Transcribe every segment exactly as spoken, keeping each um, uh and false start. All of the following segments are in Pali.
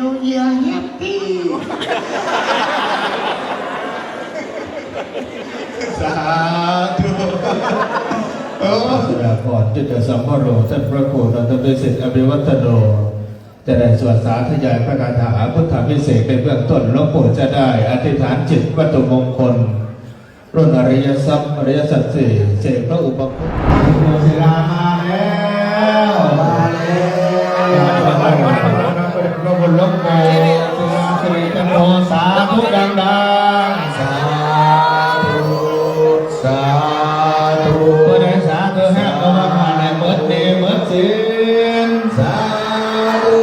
New Year Happy สาธุ โอ้ สดาพร จิตตสัมภโร ท่านพระครูนันทพิสิทธิ์ อภิวัฒโน จะได้สวดสาธยายพระคาถาพุทธาภิเษกในเบื้องต้น หลวงปู่จะได้อธิษฐานจิตวัตถุมงคล รุ่นอริยทรัพย์ อริยสัจสี่ เสกพระอุปคุต ศิลามาแล้ว มาแล้ว หลวงปู่ หลวงปู่ ศิลาสิริจันโท สาธุดังๆ สาธุ สาธุ ผู้ใดสาธุแฮะ ก็ว่าผ่านในหมดหนี้หมดสิน สาธุ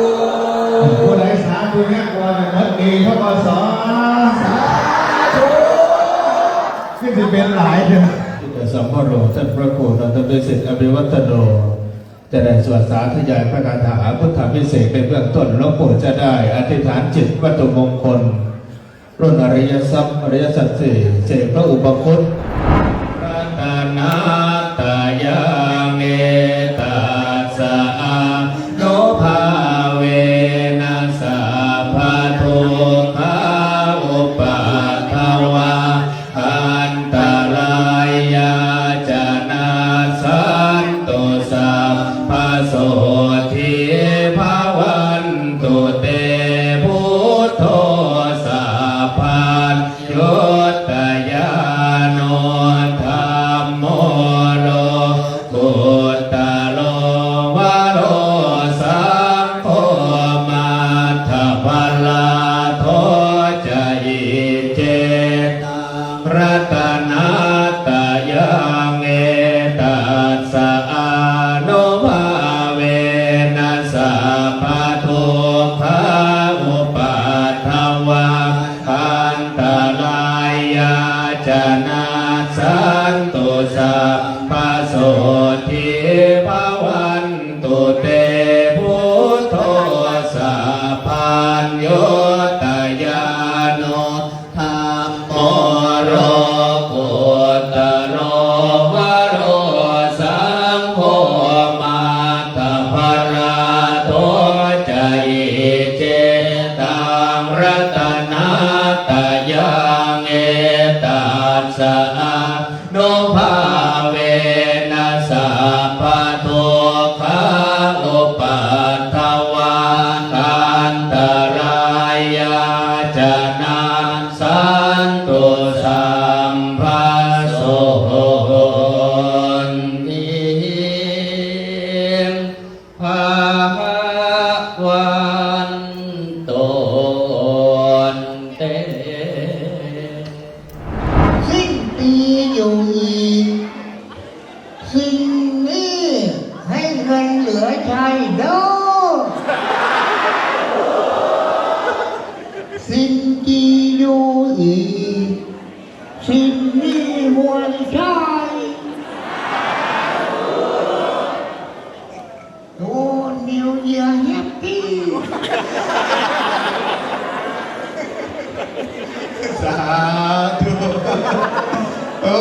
ผู้ใดสาธุแฮะ ก็ว่าในหมดหนี้ ทกส สาธุ ที่สิเป็นหลายเด้อ จิตตสัมภโร ท่านพระครูนันทพิสิทธิ์ อภิวัฒโน จะได้สวดสาธยายพระคาถาพุทธาภิเษกในเบื้องต้น หลวงปู่จะได้อธิษฐานจิตวัตถุมงคล รุ่นอริยทรัพย์ อริยสัจสี่ เสกพระอุปคุต Ratanattayaṃ etassa ānubhāvena sabbadukkhā upaddavā antarāyā ca nassantu, sabbasotthī bhavantu te. Buddho sabbaññutañāṇo, dhammo lokuttaro varo, saṅgho maggapphaṇṇado ca. Iccetaṃ ratanattayaṃ etassa ānubhāvena sabbadukkhā upaddavā antarāyā ca nassantu, sabbasotthī bhavantu te. Buddho sabbaññutañāṇo, dhammo lokuttaro varo, saṅgho maggapphaṇṇado ca. Iccetaṃ ratanattayaṃ etassa ānubhāvena sabbadukkhā upaddavā antarāyā ca nassantu, sabbasotthī bhavantu te. สิ้นปีอยู่อีก สิ่งนี้ให้เงินเหลือใช้เด้อ สิ้นปีอยู่อีก สิ้นนี้รวยใช้ โอ้ New Year Happy สาธุ โอ้